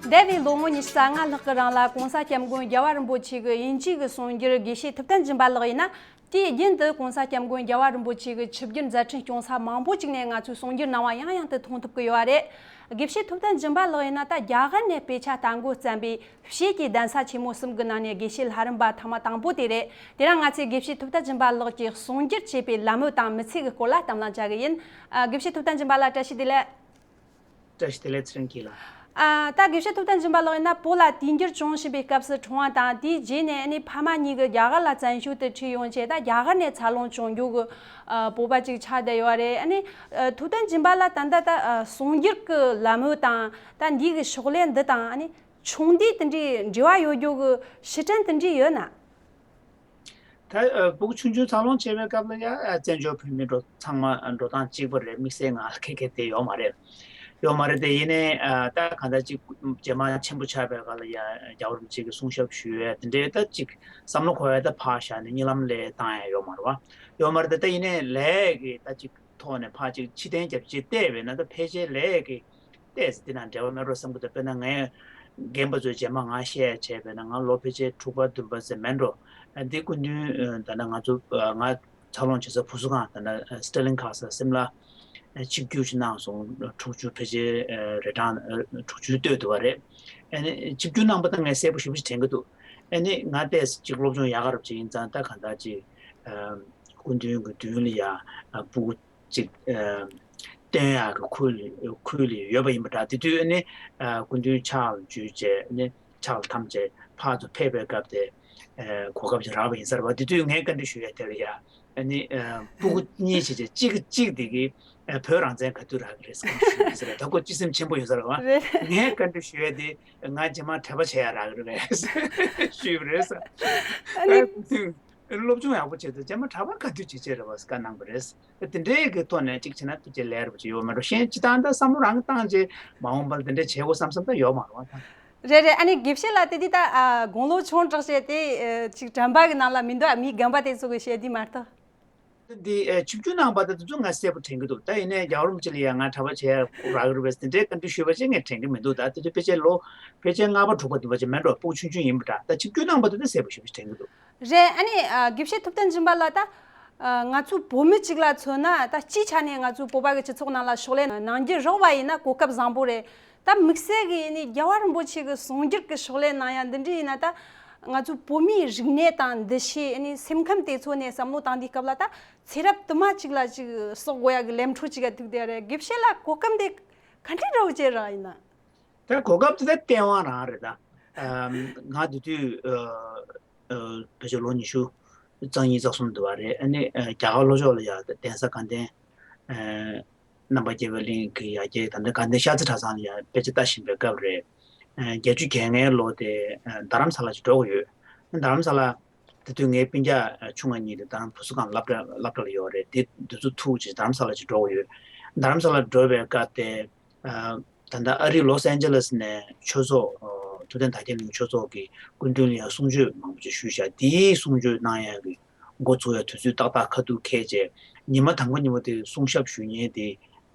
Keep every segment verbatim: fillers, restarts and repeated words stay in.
འདས་པའི་ལོ་ངོ་ཉི་ཤུ་རྩ་ལྔ་ལྷག་གི་རིང་ལ་༸གོང་ས་༸སྐྱབས་མགོན་རྒྱལ་བ་རིན་པོ་ཆེ་གི་དབྱིན་ཇི་གི་གསུང་སྒྱུར་དགེ་བཤེས་ཐུབ་བསྟན་སྦྱིན་པ་ལགས་ཡིན་ན། དུས་རྒྱུན་དུ་༸གོང་ས་༸སྐྱབས་མགོན་རྒྱལ་བ་རིན་པོ་ཆེ་གི་ཆིབས་བསྒྱུར་མཛད་འཕྲིན་སྐྱོང་ས་མང་པོ་ཅིག་ནས་ང་ཚོས་གསུང་སྒྱུར་གནང་བ་ཡང་ཡང་དུ་མཐོང་ཐུབ་ཀྱི་ཡོད་པ་རེད། དགེ་བཤེས་ཐུབ་བསྟན་སྦྱིན་པ་ལགས་ཡིན་ན་ད་རྒྱ་གར་ནས་དཔེ་ཆ་ལྟ་འགོ་བརྩམས་པའི་ཕྱིས་ཀྱི་གདན་ས་ཆེན་མོ་གསུམ་གྱི་ནང་ནས་དགེ་བཤེས་ལྷ་རམས་པ་ཐེངས་མ་དང་པོ་དེ་རེད། དེ་རིང་ང་ཚོས་དགེ་བཤེས་ཐུབ་བསྟན་སྦྱིན་པ་ལགས་ཀྱིས་གསུང་སྒྱུར་བྱས་པའི་ལམ་བུ་དང་མི་ཚེ་གི་སྐོར་ལ་གཏམ་གླེང་བྱ་གི་ཡིན། ཨ། དགེ་བཤེས་ཐུབ་བསྟན་སྦྱིན་པ་ལགས་བཀྲ་ཤིས་བདེ་ལེགས། བཀྲ་ཤིས་བདེ་ལེགས། ཚེ་རིང་སྐྱིད་ལགས། ཨ། ད་དགེ་བཤེས་ཐུབ་བསྟན་སྦྱིན་པ་ལགས་ཡིན་ན་བོད་ལ་དུས་འགྱུར་བྱུང་བཞིན་པའི་སྐབས་སུ་འཁྲུངས་པ་དང་དེའི་རྗེས་ནས་ཨ་ནི་ཕ་མ་གཉིས་ཀྱིས་རྒྱ་གར་ལ་བཙན་བྱོལ་དུ་ཁྲིད་ཡོང་བྱས་ད་རྒྱ་གར་ནས་འཚར་ལོངས་བྱུང་རྒྱུ་གི་ཨ། བོད་པ་ཅིག་ཆགས་བསྡད་ཡོད་རེད། ཨ་ནི་ཨ། ཐུབ་བསྟན་སྦྱིན་པ་ལགས་ད་ལྟ་ད་ཨ། གསུང་སྒྱུར་གྱི་ལམ་བུ་དང་ད་འདི་གི་ཕྱག་ལས་འདི་དང་ཨ་ནི་ཆུང་དུས་དེ་འདྲའི་འབྲེལ་བ་ཡོད་རྒྱུ་གི་ཕྱིར་དྲན་དེ་འདྲའི་ཡོད་ན། ད་ཨ། སྤུ་གུ་ཆུང་ཆུང་འཚར་ལོངས་བྱེད་པའི་སྐབས་ལ་ཡ་ཨ། བཙན་བྱོལ་བོད་མི་འགྲོ་ཚང་མ་འགྲོ་སྟངས་གཅིག་པ་རེད། དམིགས་བསལ་ང་ལ་ཁེ་ཁེ་དེ་ཡོད་མ་རེད། ཡོད་མ་རེད་དེ་ཡིན་ནའི་ཨ། ད་གང་ལྟར་ཅིག་རྗེས་མ་ཆེན་པོ་ཆགས་པའི་སྐབས་ལ་ཡ་རྒྱལ་བ་རིན་པོ་ཆེ་གི་གསུང་ཞབས་ཞུ་ཡས་དེ་འདྲའི་ད་ཅིག་བསམ་བློ་འཁོར་ཡས་ད་ཕར་བཞག་ནས་གཉིད་ལམ་ལས་བཏང་ཡས་ཡོད་མ་རེད་བ། ཡོད་མ་རེད་དེ་ད་ཡིན་ནའི་ལས་ཀྱི་ད་ཅིག་ཐོག་ནས་ཕར་ཅིག་ཕྱིར་འཐེན་རྒྱབ་ཅིག་བལྟས་པས་ན་ད་ཕལ་ཆེར་ལས་ཀྱི་ཏོག་ཙམ་འདི་དང་འབྲེལ་བ་མེད་འགྲོ་བསམ་གྱི་འདུག་དཔེར་ན་ངས་རྒན་པ་ཚོའི་རྗེས་མ་ང་བཤད་བྱས་པས་ན་ང་ལོ་ཕལ་ཆེར་དྲུག་པ་བདུན་པ་ཟེར་མེད་འགྲོ། འདི་སྐུ་མདུན་ད་ནི་ང་ཚོ་ང་འཚར་ལོངས་བྱེད་ས་བུ་གསོ་ཁང་ད་ནི་སི་ཊར་ལིང་ཁ་སང་སིམ་ལ་ཆིབས་བསྒྱུར་ཞིག་གནང་སོང་། དྲུག་ཅུ་ཕལ་ཆེར་རེ་གྲངས་དྲུག་ཅུ་བསྟོད་འདུག་བ་རེད། ཨ་ནི་ཆིབས་བསྒྱུར་གནང་པ་ད་ངས་གསལ་པོ་ཞེ་པོ་ཞིག་དྲན་གྱི་འདུག་ཨ་ནི་ང་ཏོག་ཙམ་ཅིག་སློབ་སྦྱོང་ཡག་ག་རབ་ཅིག་ཡིན་ཙང་ད་གང་ལྟར་ཅིག་སྐུ་མདུན་གྱི་མདུན་ལ་ཡ་སྤུ་གུ་ཅིག་ཨ། སྟོན་ཡག་གི་ཁུལ་ཁུལ་ཡོད་པ་ཡིན་པ་འདྲ། དེ་དུས་ནི་ཨ། སྐུ་མདུན་ཕྱག་ལ་འཇུས་བྱས་ནི་ཕྱག་ལ་འཐམས་བྱས་ཕར་ཚུར་ཕེབས་པའི་སྐབས་དེ་ཨ། གོ་སྐབས་ཅིག་རག་པ་ཡིན་ས་རེད་བ། དེ་དུས་ངས་བཀའ་འདྲི་ཞུ་ཡ་དེ་ལ་ཡ་ཨ་ནི་ཨ། སྤུ་གུ་གཉིས་བྱས་བྱས་གཅིག་གིས་གཅིག་དེ་གིས་ཨ། བོད་རང་བཙན་ག་དུས་རག་གི་རེད་ཟེར་བཀའ་འདྲི་ཞུ་ཡ་ཡིན་ས་རེད། ད་ཁོ་སྤྱི་སེམས་ཆེན་པོ་ཡོད་ས་རེད་བ། རེད། ངས་བཀའ་འདྲི་ཞུ་ཡ་དེ་ང་རྗེས་མ་གྲྭ་པ་བྱེད་ཡ་རག་གི་རེད་པས་ཞུས་པ་རེད་ཟེར། ཨ་ནི། སློབ་སྦྱོང་ཡག་པོ་བྱས་ཏེ་རྗེས་མ་གྲྭ་པ་ག་དུས་བྱེད་ཆེད་རེད་བ་བཀའ་གནང་པ་རེད། དེ་འདྲའི་གི་ཐོག་ནས་ཅིག་བྱས་ན་ཐུགས་རྗེ་ལེགས་པ་ཅིག་ཡོད་མ་གཏོགས་གཞན་སྤྱི་བཏང་ད་བསམ་བློ་རང་གི་བཏང་རྗེས་མ་འོངས་པ་ལ་དེ་འདྲ་བྱེད་དགོས་བསམ་བསམ་ད་ཡོད་མ་རེད་བ་ད། རེད་རེད། ཨ་ནི་དགེ་བཤེས་ལགས་དེ་དུས་ད་ཨ། དགུང་ལོ་ཆུང་དྲགས་བྱས་ཏེ་ཨ། ཅིག་དྲན་པ་གི་ནང་ལ་མི་འདུག་ཨ། མི་རྒན་པ་དེ་ཚོ་གི་བཤད་དུས་མ་གཏོགས། འདི་ཨ། ཆིབས་བསྒྱུར་གནང་པ་དེ་ཚོ་ང་གསལ་པོ་དྲན་གྱི་འདུག་ད་ཡིན་ནའི་རྒྱལ་བ་རིན་པོ་ཆེ་ལ་ཡང་ང་གྲྭ་པ་བྱས་རག་གི་རེད་པས་དེ་འདྲའི་བཀའ་འདྲི་ཞུས་པ་ཅིག་ངས་དྲན་གྱི་མི་འདུག་ད་དེ་དུས་ཕལ་ཆེར་ལོ་ཕལ་ཆེར་ལྔ་པ་དྲུག་པ་འདི་པ་ཅིག་མེད་འགྲོ། སྤུ་གུ་ཆུང་ཆུང་ཡིན་པ་འདྲ། ད་ཆིབས་བསྒྱུར་གནང་པ་དེ་ཚོ་གསལ་པོ་ཞེ་པོ་ཅིག་དྲན་གྱི་འདུག་རེད། ཨ་ནི་ཨ། དགེ་བཤེས་ཐུབ་བསྟན་སྦྱིན་པ་ལགས་ད་ཨ། ང་ཚོ་བོད་མི་གཅིག་ལ་མཚོན་ན་ད་སྤྱིའི་ཆ་ནས་ང་ཚོའི་བོད་པ་གི་སྤྱི་ཚོགས་ནང་ལ་ཕྱག་ལས་གནང་རྒྱུ་རག་པ་ཡིན་ན་གོ་སྐབས་བཟང་པོ་རེད། ད་དམིགས་བསལ་གྱི་ནི་རྒྱལ་བ་རིན་པོ་ཆེ་གི་གསུང་སྒྱུར་གྱི་ཕྱག་ལས་གནང་ཡ་འདི་འདྲ་ཡིན་ན་ད་ང་ཚོའི་བོད་མིའི་རིག་གནས་དང་འདུ་ཤེས་ནི་སེམས་ཁམས་དེ་ཚོ་ནས་བསམ་བློ་བཏང་དུས་སྐབས་ལ་ད་ཚེ་རབས་དུ་མ་གཅིག་ལ་གཅིག་གསོག་དགོས་ཡ་གི་ལས་འཕྲོ་གཅིག་ག་ཐུག་བསྡད་རེད། དགེ་བཤེས་ལགས་གོ་སྐབས་འདི་ག་འདྲ་འདྲ་བོ་ཅིག་རག་ཡིན་ན། ད་གོ་སྐབས་དེ་ད་སྟེས་དབང་རང་རེད་ད། ཨམ། ང་དེ་དུས་ཨ། ཨ། ཕལ་ཆེར་ལོ་ཉི་ཤུ་རྩ་གཉིས་རྩ་གསུམ་འདུག་པ་རེད། ཨ་ནི་ཨ། རྒྱ་གར་ལྷོ་ཕྱོགས་ལ་ཡ་གདན་ས་དགའ་ལྡན་ཨ། རྣམ་པར་རྒྱལ་བའི་གླིང་གི་ཡ་གྱལ་ད་ལྟ་དགའ་ལྡན་ཤར་རྩེ་གྲྭ་ཚང་ལ་ཡ་དཔེ་ཆ་ལྟ་བཞིན་པའི་སྐབས་རེད། ཨ། བརྒྱད་ཅུ་གྱ་ལྔའི་ལོ་དེ་ཨ། རྡ་རམ་ས་ལ་ཅིག་འགྲོ་དགོས་ཡོད། རྡ་རམ་ས་ལ་དེ་དུས་ངའི་སྤུན་ཀྱག་ཨ། ཆུང་བ་གཉིས་དེ་རྡ་རམ་བུ་གསོ་ཁང་སློབ་གྲྭ་སློབ་གྲྭ་ལ་ཡོད་རེད། དེ་དུས་ཚོད་ཐུག་ཅིག་རྡ་རམ་ས་ལ་ཅིག་འགྲོ་དགོས་ཡོད། རྡ་རམ་ས་ལ་འགྲོ་བའི་སྐབས་དེ། ཨ། ད་ལྟ་ཨ་རིའི་ལོས་ཨན་ཇེ་ལེས་ནས་ཆོས་ཚོགས་ཨ། ཐུབ་བསྟན་དར་རྒྱས་གླིང་ཆོས་ཚོགས་ཀྱི་སྐུ་མདུན་ལ་ཡང་གསུང་ཆོས་མང་པོ་ཅིག་ཞུས་བཞག་དེའི་གསུང་ཆོས་གནང་ཡག་གི་འགོ་ཚུགས་ཡག་དུས་ཚོད་ཏག་ཏག་ཁ་ཐུག་འཁེལ་རྗེས་ཉི་མ་དང་པོ་ཉིན་མོ་དེ་གསུང་ཞབས་ཞུ་མཁན་དེ་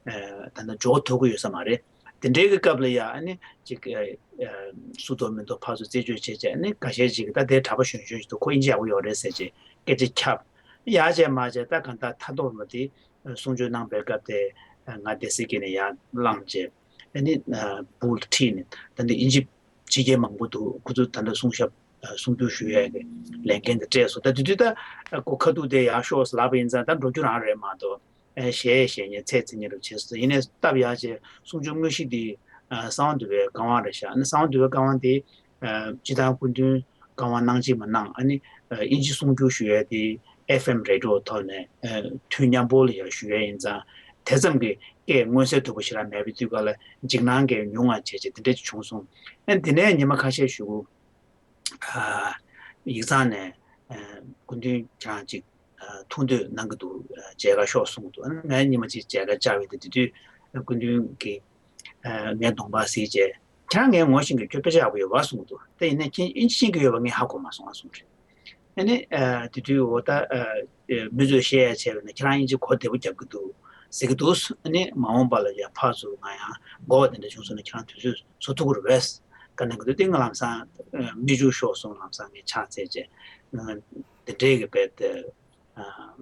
ཨ། ད་ལྟ་འཇོག་ཐུབ་ཀྱི་ཡོད་ས་མ་རེད། དེ་འདྲའི་གི་སྐབས་ལ་ཡང་ཨ་ནི་ཅིག་ཨ། ཨ། སུ་འདུག་མི་འདུག་ཕར་ཚུར་རྩད་གཅོད་བྱས་རྗེས་ཨ་ནི་འགའ་ཤས་ཅིག་གིས་ད་དེ་གྲྭ་པ་གཞོན་གཞོན་ཞིག་འདུག་ཁོ་དབྱིན་ཇི་ཡག་པོ་ཡོད་རེད་ཟེར་རྗེས་སྐད་ཆ་ཁྱབ། ཡག་བྱས་མ་བྱས་ད་གང་ལྟར་མཐའ་སྡོམ་པ་དེ་གསུང་ཆོས་གནང་པའི་སྐབས་དེ་ང་སྡེ་སྲིད་ཀྱི་ནས་ཡར་བླངས་རྗེས་ཨ་ནི་སྦུག་ལ་ཁྲིད་ནས་ད་ལྟ་དབྱིན་ཇི་ཕྱི་རྒྱལ་མང་པོ་འདུག་ཁོ་ཚོ་ད་ལྟ་གསུང་ཞབས་གསུང་སྒྱུར་ཞུ་ཡས་ཀྱི་ལས་འགན་དེ་སྤྲད་སོང་། ད་དེ་དུས་ད་ཁོ་ཁ་ཐུག་དེ་ཡར་ཤོག་ཟེར་ལབ་པ་ཡིན་ཙང་ད་འགྲོ་རྒྱུ་རང་རེད་མ་གཏོགས། ཨེ། གཞས་གཞས་ཉན་ཚད་ཚིག་ཉན་རུ་བྱས་སོང་། ཡིན་ནའི་སྟབས་ཡག་བྱས་གསུང་ཆོས་དངོས་གཞི་འདི་ཨ། གསང་བ་འདུས་པའི་བཀའ་དབང་རེད་ཤག་ཨ་ནི་གསང་བ་འདུས་པའི་བཀའ་དབང་དེ་ཨ། སྤྱིར་བཏང་སྐུ་མདུན་བཀའ་དབང་གནང་གཅིག་མ་གནང་ཨ་ནི་ཨ། དབྱིན་ཇི་གསུང་སྒྱུར་ཞུ་ཡས་དེ་ཨེཕ་ཨེམ་རེ་ཌི་ཡོ་ཐོག་ནས་ཨ། དུས་མཉམ་པོ་ལ་ཡང་ཞུ་ཡས་ཡིན་ཙང་དེ་ཙམ་གྱི་སྐད་མངོན་གསལ་དོད་པོ་ཞེ་དྲག་མེད་པའི་དུས་སྐབས་ལ་འཇིགས་སྣང་གིས་ཉུང་བ་བྱས་བྱས་དེ་འདྲ་ཅིག་བྱུང་སོང་། ཨ་ནི་དེ་ནས་ཉི་མ་ཁ་ཤས་གཞུག་གུ་ཨ། ཡིག་ཚང་ནས་ཨ། སྐུ་མདུན་ཁྱེད་རང་ཅིག་ཨ། ཐུགས་འདོད་གནང་གི་འདུག་ཨ། མཇལ་ཁ་ཤོག་གསུངས་འདུག་ཨ་ནི་ངས་ཉི་མ་གཅིག་མཇལ་ཁ་བཅར་བས་ཏེ་དེ་དུས་སྐུ་མདུན་གྱིས་ཨ། ངའི་གདོང་པ་གཟིགས་རྗེས་ཁྱེད་རང་ངས་ངོ་ཤེས་ཀྱི་ཁྱོད་དཔེ་ཆ་ཡག་པོ་ཡོད་པ་གསུངས་འདུག་དེ་ཡིན་ན་ཁྱེད་དབྱིན་ཇི་ཤེས་ཀྱི་ཡོད་པ་ངས་ཧ་གོ་མ་སོང་ཨ་གསུངས་རེད། ཨ་ནི་ཨ། དེ་དུས་འོ་ད་ཨ། མི་ཚོས་བཤད་ཡ་བྱས་པ་ན་ཁྱེད་རང་དབྱིན་ཇི་གོ་བདེ་པོ་རྒྱབ་ཀྱི་འདུག་ཟེར་གྱི་འདུག་ཨ་ནི་མ་འོངས་པ་ལ་ཡ་ཕར་ཚུར་ང་ཡང་དགོས་པ་དེ་འདྲ་བྱུང་སོང་ན་ཁྱེད་རང་དུས་ཚོད་བཟོ་ཐུབ་ཀྱི་རེད་པས། ག་ནང་གི་དུས་དེ་ང་ལམ་སང་མི་འཇུག་ཤོག་སོང་ལམ་སང་ངས་ཕྱག་འཚལ་བྱས། དེ་འདྲའི་གི་བེད་དེ།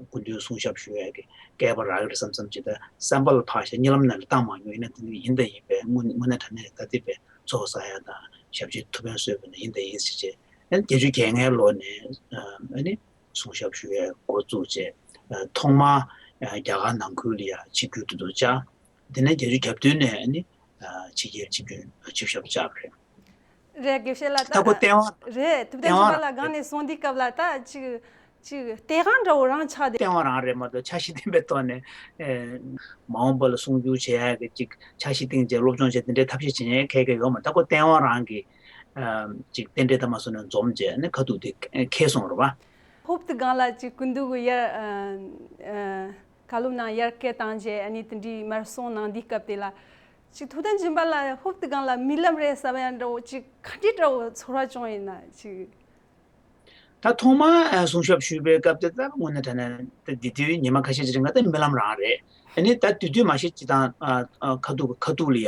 སྐུ་མདུན་གསུང་ཞབས་ཞུ་ཡས་ཀྱི་སྐལ་པ་རག་གི་རེད་བསམ་བསམ་ཅིག་དང་བསམ་པ་ལ་ཕར་བཞག་གཉིད་ལམ་ནང་ལ་བཏང་མ་མྱོང་། ཡིན་ན་དེ་ཡིན་དང་ཡིན་པས་དངོས་གནས་དྲང་གནས་ད་ལྟའི་བེད་ཚོགས་བསགས་ཡ་དང་ཞབས་ཕྱི་ཐུགས་ཕན་གསོས་པ་ན་ཡིན་དང་ཡིན་ཟེར་བྱས། ཨ་ནི་བརྒྱད་ཅུ་གྱ་ལྔའི་ལོ་ནས་ཨ་ནི་གསུང་ཞབས་ཞུ་ཡས་འགོ་བཙུགས་བྱས། ཐོག་མར་རྒྱ་གར་ནང་ཁུལ་ལ་ཡ་ཆིབས་བསྒྱུར་དུ་དུ་བཅར། དེ་ནས་བརྒྱད་ཅུ་གྱ་བདུན་ནས་ཨ་ནི་ཕྱི་རྒྱལ་ཆིབས་བསྒྱུར་ཆིབས་ཞབས་བཅར་བ་རེད། རེད། དགེ་བཤེས་ལགས། ད་ད་ཁོ་བསྟན་དབང་རེད། ཐུབ་བསྟན་སྦྱིན་པ་ལགས་སྒང་ནས་གསུངས་དུས་སྐབས་ལ་ད་ཅིག་ཅིག་སྟེས་དབང་འདྲ་བོ་རང་ཆགས་ཏེ། བསྟན་དབང་རང་རེད་མ་གཏོགས་ཆ་ཤས་ལྡན་པའི་ཐོག་ནས། ཨེ། མ་འོངས་པ་ལ་གསུང་བསྒྱུར་བྱེད་ཡག་གི་ཅིག་ཆ་ཤས་སྟེང་བྱས་སློབ་སྦྱོང་བྱས་དེ་འདྲའི་ཐབས་ཤེས་བྱེད་མཁན་ག་གེ་ཡོད་མ་རེད། ད་ཁོ་བསྟན་དབང་རང་གི་ཨ་ཅིག་རྟེན་འབྲེལ་ལྟར་མ་སོང་ནས་འཛོམས་བྱས་ནས་ཁ་ཐུག་དེ་འཁེལ་སོང་རེད་པ། ཧོབ་ཏེ་སྒང་ལ་ཅིག་སྐུ་མདུན་གྱི་ཡར་ཨ་ཨ་བཀའ་སློབ་ནང་ཡར་སྐད་བཏང་བྱས། ཨ་ནི་དེ་འདྲའི་མར་སོང་གནང་དུས་སྐབས་དེ་ལ་ཅིག་ཐུབ་བསྟན་སྦྱིན་པ་ལགས་ཧོབ་ཏེ་སྒང་ལ་རྨི་ལམ་རེད་བསམ་ཡ་འདྲ་བོ་ཅིག་ག་འདྲ་འདྲ་བོ་ཚོར་བ་བྱུང་ཡིན་ན་ཅིག་ད་ཐོག་མར་ཨ་གསུང་ཞབས་ཞུས་པའི་སྐབས་དེ་ད་དངོས་གནས་དྲང་གནས་ད་དེ་དུས་ཉི་མ་ཁ་ཤས་ཅིག་རིང་ག་ད་རྨི་ལམ་རང་རེད། ཨ་ནི་ད་དེ་དུས་མ་གཞི་སྤྱིར་བཏང་ཨ་ཨ་ཁ་ཐུག་ཁ་ཐུག་ལ་ཡ་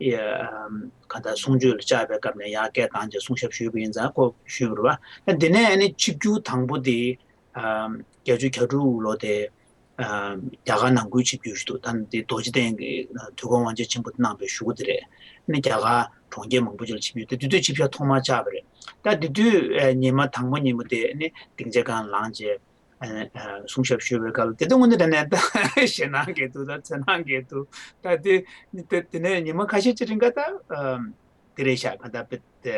ཡ་ཨམ་ག་ད་གསུང་ཆོས་ལ་བཅར་བའི་སྐབས་ནས་ཡར་སྐད་བཏང་བྱས་གསུང་ཞབས་ཞུས་པ་ཡིན་ཙང་ཁོ་ཞུས་པ་རེད་པ། ད་དེ་ནས་ཨ་ནི་ཆིབས་བསྒྱུར་དང་པོ་དེ་ཨམ་བརྒྱད་ཅུ་གྱ་དྲུག་ལོ་དེ། ཨ་རྒྱ་གར་ནང་ཁུལ་ཆིབས་བསྒྱུར་ཞུས་འདུག་ད་འདི་རྡོ་རྗེ་གདན་གྱི་དུས་འཁོར་དབང་ཆེན་ཆེན་པོ་གནང་བའི་གཞུག་གུ་དེ་རེད། ནི་རྒྱ་གར་གྲོང་ཁྱེར་མང་པོ་ཅིག་ལ་ཆིབས་བསྒྱུར་ཏེ་དེ་དུས་ཆིབས་ཞབས་ཐོག་མར་བཅར་བ་རེད། ད་དེ་དུས་ཨ་ཉི་མ་དང་པོ་ཉིན་མོ་དེ་ནི་སྡིངས་ཆ་སྒང་ལངས་རྗེས་ཨ་ཨ་གསུང་ཞབས་ཞུས་པའི་སྐབས་ལ་དེ་དུས་དངོས་གནས་དྲང་གནས་ད་ཞེད་སྣང་སྐྱེས་འདུག་ད་འཚེར་སྣང་སྐྱེས་འདུག་ད་དེ་དེ་དེ་ནས་ཉི་མ་ཁ་ཤས་ཅིག་རིང་ག་ད་ཨ། དེ་རེད་ཤག་ག་ད་པེ་དེ་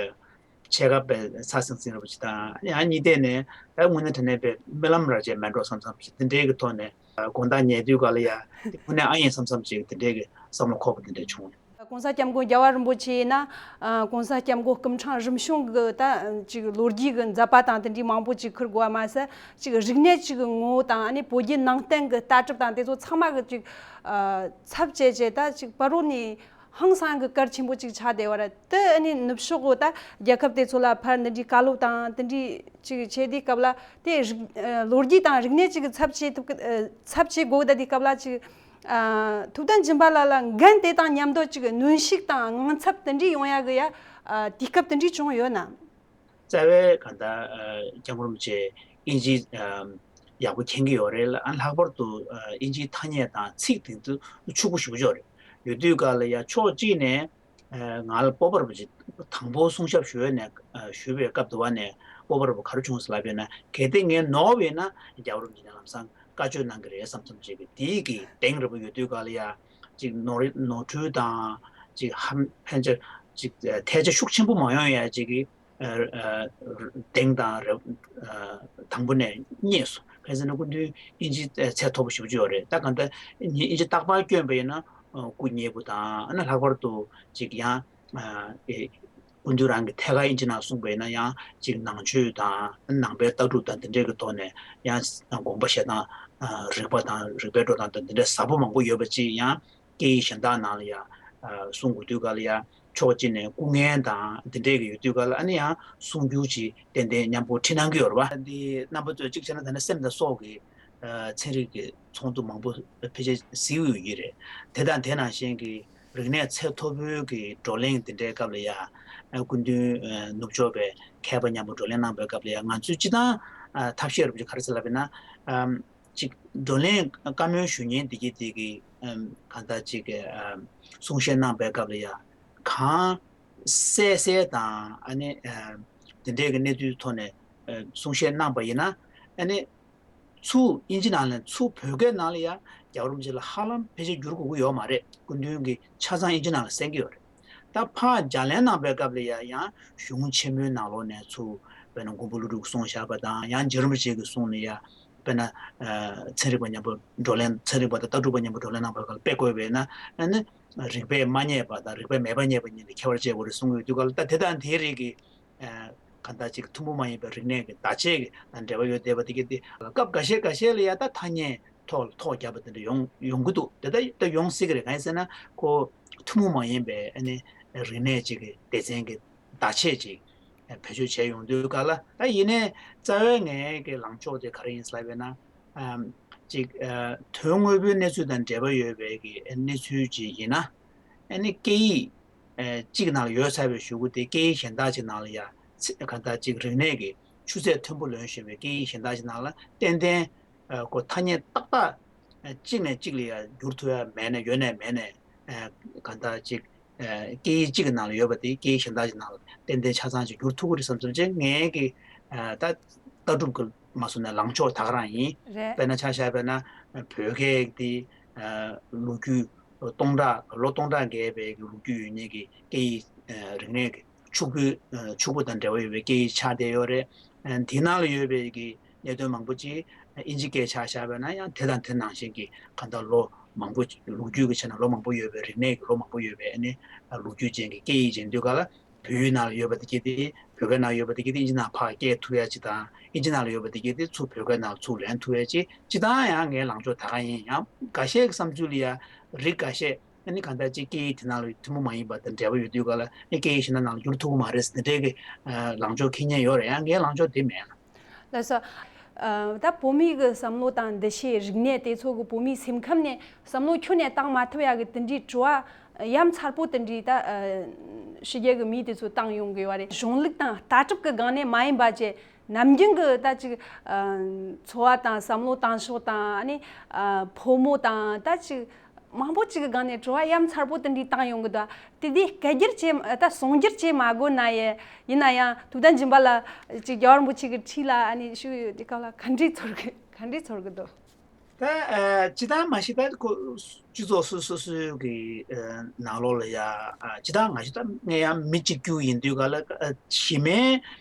ཕྱེད་ཀ་པེ་ཚ་སིང་སིང་རེད་པ་ཅིག་དང་ཡང་གཉིས་ལྡན་ནས་ད་དངོས་གནས་དྲང་གནས་པེ་རྨི་ལམ་ར་ཅིག་མེད་འགྲོ་བསམ་བསམ་ཅིག་དེ་འདྲའི་གི་ཐོག་ནས་དགོང་དག་ཉལ་དུས་ག་ལ་ཡ་དེ་དངོས་གནས་ཨ་ཡིན་བསམ་བསམ་ཅིག་དེ་འདྲའི་གི་བསམ་བློ་འཁོར་བ་དེ་འདྲ་བྱུང་། གོང་ས་སྐྱབས་མགོན་རྒྱལ་བ་རིན་པོ་ཆེ་ཡིན་ན། ཨ་གོང་ས་སྐྱབས་མགོན་སྐུ་ཕྲེང་རིམ་བྱོན་གི་ད་ཅིག་ལོ་རྒྱུས་གི་མཛད་པ་དང་དེ་འདྲའི་མང་པོ་ཅིག་ཁུར་དགོས་པ་མ་ཟད། ཅིག་རིག་གནས་ཅིག་གི་ངོ་བོ་དང་ཨ་ནི་བོད་བརྒྱུད་ནང་བསྟན་གི་ལྟ་གྲུབ་དང་དེ་ཚོ་ཚང་མ་གི་ཅིག་ཨ་ཚབ་བྱས་བྱས་ད་ཅིག་བར་རོ་ནས། ཧང་སང་གི་གལ་ཆེན་པོ་ཅིག་ཆགས་བསྡད་པ་རེད། དེ་ཨ་ནི་ནུབ་ཕྱོགས་གི་ད་རྒྱལ་ཁབ་དེ་ཚོ་ལ་ཕར་འདི་འདྲའི་བཀའ་སློབ་དང་དེ་འདྲའི་ཅིག་བྱེད་དུས་སྐབས་ལ་དེ་རིག་ཨ་ལོ་རྒྱུས་དང་རིག་གནས་ཅིག་གི་ཚབ་བྱེད་ཐུབ་ཀི་ཨ་ཚབ་བྱེད་དགོས་ད་དུས་སྐབས་ལ་ཅིག་ཨ་ཐུབ་བསྟན་སྦྱིན་པ་ལགས་ལ་འགན་དེ་དང་མཉམ་དུ་ཅིག་གནོན་ཤུགས་དང་དངངས་འཚབ་དེ་འདྲའི་ཡོང་ཡ་གི་ཡ་ཨ་དུས་སྐབས་དེ་འདྲའི་བྱུང་ཡོད་ན། རྩ་བའི་གང་ལྟར་ཨ་སྐྱབས་མགོན་རིན་པོ་ཆེ་ཨིན་ཇི་ཨ་ཡག་པོ་མཁྱེན་གྱི་ཡོད་རེད་ལ། ཨ་ལྷག་པར་དུ་ཨ་ཨིན་ཇིའི་ཐ་སྙད་དང་ཚིག་དེ་ཚོ་ཕྱུག་པོ་ཞེ་པོ་ཅིག་ཡོད་རེད། ཡོད་དུས་ག་ལ་ཡ་ཕྱོགས་གཅིག་ནས་ཨ་ང་ལ་སྤོབས་པ་རིན་པོ་ཆེ་དང་པོ་གསུང་ཞབས་ཞུ་བའི་ནས་ཨ་ཞུ་བའི་སྐབས་དུ་བ་ནས་སྤོབས་པ་རིན་པོ་ག་རེ་བྱུང་ཟེར་ལབ་པས་ན། གལ་ཏེ་ངས་ནོར་བ་ཡིན་ན་རྒྱལ་བ་རིན་པོ་ཆེ་ནས་ལམ་སང་བཀའ་ཆོས་གནང་གི་རེད་བསམ་བསམ་བྱེད་ཀྱི་དེའི་གི་གདེང་རིང་པོ་ཡོད་དུས་ག་ལ་ཡ་ཅིག་ནོར་ནོར་འཁྲུལ་དང་ཅིག་ཧམ་ཕན་ཆ་ཅིག་ཐལ་ཆ་ཤུགས་ཆེན་པོ་མ་ཡོང་ཡ་ཅིག་གི་ཨ་ཨ་གདེང་དང་རེ་ཨ་དང་པོ་ནས་རྙེད་སོང་། གང་ཟེར་ན་སྐུ་མདུན་དབྱིན་ཇི་ཚད་མཐོ་པོ་ཞེ་པོ་ཅིག་ཡོད་རེད། ད་གང་ལྟར་ངས་དབྱིན་ཇི་རྟག་པར་བསྐྱོན་པ་ཡིན་ན་ཨ་སྐུ་མཉེལ་པོ་དང་ཨ་ནི་ལྷག་པར་དུ་ཅིག་ཡང་ཨ་ཨེ་སྐུ་མདུན་རང་གི་ཐད་ཀར་དབྱིན་ཇི་ནང་གསུངས་པ་ཡིན་ན་ཡང་ཅིག་ནང་ཆོས་དང་ནང་པའི་ལྟ་གྲུབ་དང་དེ་འདྲའི་གི་ཐོག་ནས་ཡང་དགོངས་པ་བཞེས་སྟངས་ཨ་རིག་པ་དང་རིག་པའི་འགྲོ་སྟངས་དང་དེ་འདྲའི་ཟབ་པོ་མང་པོ་ཡོད་པ་ཅིག་ཡང་། སྐད་ཡིག་གཞན་དག་ནང་ལ་ཡང་ཨ་གསུང་དགོས་དུས་ག་ལ་ཡང་ཕྱོགས་གཅིག་ནས་སྐུ་ངལ་དང་དེ་འདྲས་ཀྱི་ཡོད་དུས་ག་ལ་ཨ་ནི་ཡང་གསུང་རྒྱུ་ཅིག་ཏན་ཏན་མཉམ་པོ་ཁྲིད་གནང་གི་ཡོད་རེད་བ། འདི་རྣམ་པ་ཚོས་གཅིག་བྱས་ན་ད་ནི་སེམས་དང་སྲོག་གི་ཨ་ཚན་རིག་གི་ཚོགས་འདུ་མང་པོ་ཕལ་ཆེར་གཟིགས་ཡོད་ཀྱི་རེད། དེ་དང་དེ་ནང་བཞིན་གྱི་རིག་གནས་ཚད་མཐོ་པོའི་གི་བགྲོ་གླེང་དེ་འདྲའི་སྐབས་ལ་ཡང་ཨ་སྐུ་མདུན་ཨ་ནུབ་ཕྱོགས་པའི་མཁས་པ་མཉམ་པོ་བགྲོ་གླེང་གནང་པའི་སྐབས་ལ་ཡང་ང་ཚོས་སྤྱི་བཏང་ཨ་ཐབས་ཤེས་རུ་ཅིག་ག་རེ་ཟེར་ལབ་ཡིན་ན་ཨམ། ཅིག་བགྲོ་གླེང་བཀའ་མོལ་ཞུ་མཁན་འདི་གྱིས་འདི་གི་ཨམ་གང་ལྟར་ཅིག་གི་ཨམ་གསུང་བཤད་གནང་པའི་སྐབས་ལ་ཡ་གང་གསལ་གསལ་དང་ཨ་ནི་ཨམ་དེ་འདྲའི་གི་གནས་ཚུལ་ཐོག་ནས་ཨ་གསུང་བཤད་གནང་པ་ཡིན་ན་ཨ་ནི་ཚུར་དབྱིན་ཇི་ནང་ལ་ཚུར་བོད་སྐད་ནང་ལ་ཡ་རྒྱལ་བ་རིན་པོ་ཆེ་ལ་ཧ་ལམ་ཕལ་ཆེར་བསྒྱུར་དགོས་ཀྱི་ཡོད་མ་རེད། སྐུ་མདུན་གྱིས་ཆ་ཚང་དབྱིན་ཇི་ནང་ལ་གསན་གྱི་ཡོད་རེད། ད་ཕར་ལྗགས་ལན་གནང་པའི་སྐབས་ལ་ཡ་ཡང་གཞུང་ཆེན་མོའི་ནང་ལོགས་ནས་ཚུར་དཔེར་ན་མགོན་པོ་ཀླུ་སྒྲུབ་གསུངས་བཞག་པ་དང་ཡང་རྗེ་རིན་པོ་ཆེ་གི་གསུང་ལ་ཡ། དཔེར་ན། ཨ་ཚན་རིག་པ་མཉམ་པོ་བགྲོ་གླེང་ཚན་རིག་པ་དང་ལྟ་གྲུབ་པ་མཉམ་པོ་བགྲོ་གླེང་གནང་བའི་སྐབས་ལ་དཔེ་བཀོད་པས་ན་ཨ་ནི། རིགས་པས་མ་རྙེད་པ་དང་རིགས་པས་མེད་པ་རྙེད་པ་གཉིས་ལ་ཁྱད་པར་བྱེད་དགོས་རེད་གསུང་གི་ཡོད་དུས་ག་ལ་ད་དེ་དང་དེའི་རིགས་ཀྱི། ཨ་གང་ལྟར་ཅིག་ཐུན་མོང་མ་ཡིན་པའི་རིག་གནས་ཀྱི་བརྡ་ཆད་ཀྱི་དང་འབྲེལ་བ་ཡོད་བསྡད་པ་དེ་གི་དེ་སྐབས་འགའ་ཤས་འགའ་ཤས་ལ་ཡ་ད་ཐ་སྙད་ཐོག་ལ་ཐོག་བརྒྱབ་པ་དེ་འདྲ་ཡོང་ཡོང་གི་འདུག་དེ་ད་ད་ཡོང་སྲིད་ཀྱི་རེད། གང་ཡིན་ཟེར་ན་ཁོ་ཐུན་མོང་མ་ཡིན་པའི་ཨ་ནི་རིག་གནས་ཅིག་གི་སྡེ་ཚན་གྱི་བརྡ་ཆད་ཅིག་བེད་སྤྱོད་བྱས་ཡོང་དུས་ག་ལ་ད་ཡིན་ནའི་རྩ་བའི་ངའི་གི་ལངས་ཕྱོགས་དེ་ག་རེ་ཡིན་ཟེར་ལབ་པས་ན། ཨམ་ཅིག་ཨ་དོན་དངོས་པོའི་གནས་ཚུལ་དང་འབྲེལ་བ་ཡོད་པའི་གི་གནས་ཚུལ་ཅིག་ཡིན་ན། ཨ་ནི་སྐད་ཡིག་ ཨ་གཅིག་ནང་ལ་ཡོད་ཚར་བའི་གཞུག་གུ་དེ་སྐད་ཡིག་གཞན་དག་ཅིག་ནང་ལ་ཡ་ཚེ་གང་ལྟར་ཅིག་རིག་གནས་ཀྱི་ཆུ་ཚད་མཐོན་པོ་ལོན་བཞིན་པའི་སྐད་ཡིག་གཞན་དག་ཅིག་ནང་ལ་ཏན་ཏན་ཨ་ཁོ་ཐ་སྙད་ཏག་ཏག་ཨ་གཅིག་ནས་གཅིག་ལ་ཡ་བསྒྱུར་ཐུབ་ཡ་མེད་ནས་ཡོད་ནས་མེད་ནས་ཨ་གང་ལྟར་ཅིག་ཨ་སྐད་ཡིག་གཅིག་གི་ནང་ལ་ཡོད་པ་དེ་སྐད་ཡིག་གཞན་དག་ཅིག་ནང་ལ་ཏན་ཏན་ཆ་ཚང་ཅིག་བསྒྱུར་ཐུབ་ཀྱི་རེད་བསམ་བསམ་བྱས། ངའི་གི་ཨ་ད་ལྟ་གྲུབ་ཀྱི་མ་སོང་ནས་ལངས་ཕྱོགས་ད་ག་རང་ཡིན། རེད། དཔེར་ན་ཆ་བཞག་པ་ན་བོད་སྐད་དེ་ཨ་ལོ་རྒྱུས་སྟོང་ཕྲག་ལོ་སྟོང་ཕྲག་བརྒལ་བའི་གི་ལོ་རྒྱུས་ཡོད་མཁན་གྱི་སྐད་ཡིག་ཨ་རིག་གནས་ཀྱི་ཕྱུག་པོའི་ཨ་ཕྱུག་པོ་དང་འབྲེལ་བ་ཡོད་པའི་སྐད་ཡིག་ཆགས་བསྡད་ཡོད་རེད། ཨ་དེའི་ནང་ལ་ཡོད་པའི་གི་གནད་དོན་མང་པོ་ཅིག་ཨིན་ཇི་སྐད་ཆ་བཞག་པ་ན་ཡང་དེ་དང་དེ་ནང་བཞིན་གྱི་གང་ལྟར་ལོ་མང་པོ་ལོ་རྒྱུས་ཀྱི་ཆ་ནས་ལོ་མང་པོ་ཡོད་པའི་རིག་གནས་ཀྱི་ལོ་མང་པོ་ཡོད་པའི་ཨ་ནི་ལོ་རྒྱུས་ཅན་གྱི་སྐད་ཡིག་ཅན་དུས་ག་ལ་བོད་ཡིག་ནང་ལ་ཡོད་པ་དེ་གྱད་དེ་བོད་སྐད་ནང་ཡོད་པ་དེ་གྱད་དེ་ཨིན་ཇི་ནང་ཕར་སྐྱེལ་ཐུབ་ཡ་ཅིག་དང་ཨིན་ཇི་ནང་ལ་ཡོད་པ་དེ་གྱད་དེ་ཚུར་བོད་སྐད་ནང་ཚུར་ལེན་ཐུབ་ཡ་ཅིག་སྤྱིར་བཏང་ཡང་ངའི་ལངས་ཕྱོགས་ད་ག་ཡིན། ཡང་འགའ་ཤས་ཀྱི་བསམ་ཚུལ་ལ་ཡ་རིགས་འགའ་ཤས་ཨ་ནི་གང་ལྟར་ཅིག་སྐད་ཡིག་དེ་ནང་ལ་ཐུན་མོང་མ་ཡིན་པ་དང་འབྲེལ་བ་ཡོད་དུས་ག་ལ་ཨ་ནི་སྐད་ཡིག་གཞན་དག་ནང་ལ་བསྒྱུར་ཐུབ་ཀྱི་མ་རེད་ཟེར་དེ་འདྲའི་གི་ལངས་ཕྱོགས་འཁྱེར་མཁན་ཡོད་རེད། ཡང་ངའི་ལངས་ཕྱོགས་དེ་མེད་ལ། ལགས་སོ། ཨ་ད་བོད་མི་གི་བསམ་བློ་དང་འདུ་ཤེས་རིག་གནས་དེ་ཚོ་གི་བོད་མིའི་སེམས་ཁམས་ནས་བསམ་བློ་ཁྱོན་ནས་བཏང་མ་ཐུབ་ཡ་གི་དེ་འདྲའི་དྲི་བ་ཡ་མཚར་པོ་དེ་འདྲའི་ད་ཨ་ཕྱི་རྒྱལ་གི་མི་དེ་ཚོ་བཏང་ཡོང་གི་ཡོད་རེད། གཞུང་ལུགས་དང་ལྟ་གྲུབ་གི་སྒང་ནས་མ་ཡིན་པ་བྱས་ནམ་རྒྱུན་གི་ད་ཅིག་ཨ་འཚོ་བ་དང་བསམ་བློ་བཏང་ཕྱོགས་དང་ཨ་ནི་ཨ་ཕོ་མོ་དང་ད་ཅིག་མང་པོ་ཅིག་གི་སྒང་ནས་དྲི་བ་ཡ་མཚར་པོ་དེ་འདྲའི་བཏང་ཡོང་གི་འདུག་དེ་དེ་སྐད་སྒྱུར་བྱེད་ད་གསུང་སྒྱུར་བྱེད་མ་དགོས་ན་ཡེ། ཡིན་ན་ཡང་ཐུབ་བསྟན་སྦྱིན་པ་ལགས་ཅིག་རྒྱལ་བ་རིན་པོ་ཆེ་གི་འཁྲིས་ལ་ཨ་ནི་ཞུ་ཡོད་དེ་སྐབས་ལ་ག་འདྲས་ཚོར་གི་ག་འདྲས་ཚོར་གི་འདུག་ད་ཨ་སྤྱིར་བཏང་མ་གཞི་ད་ཁོ་སྤྱི་ཚོགས་སོ་སོ་སོའི་གི་ཨ་ནང་ལོགས་ལ་ཡ་ཨ་སྤྱིར་བཏང་ང་ཞིག་ད་ངས་ཡང་མི་གཅིག་གྱུར་ཡིན་དུས་ག་ལ་ཨ་གཞི་མའི་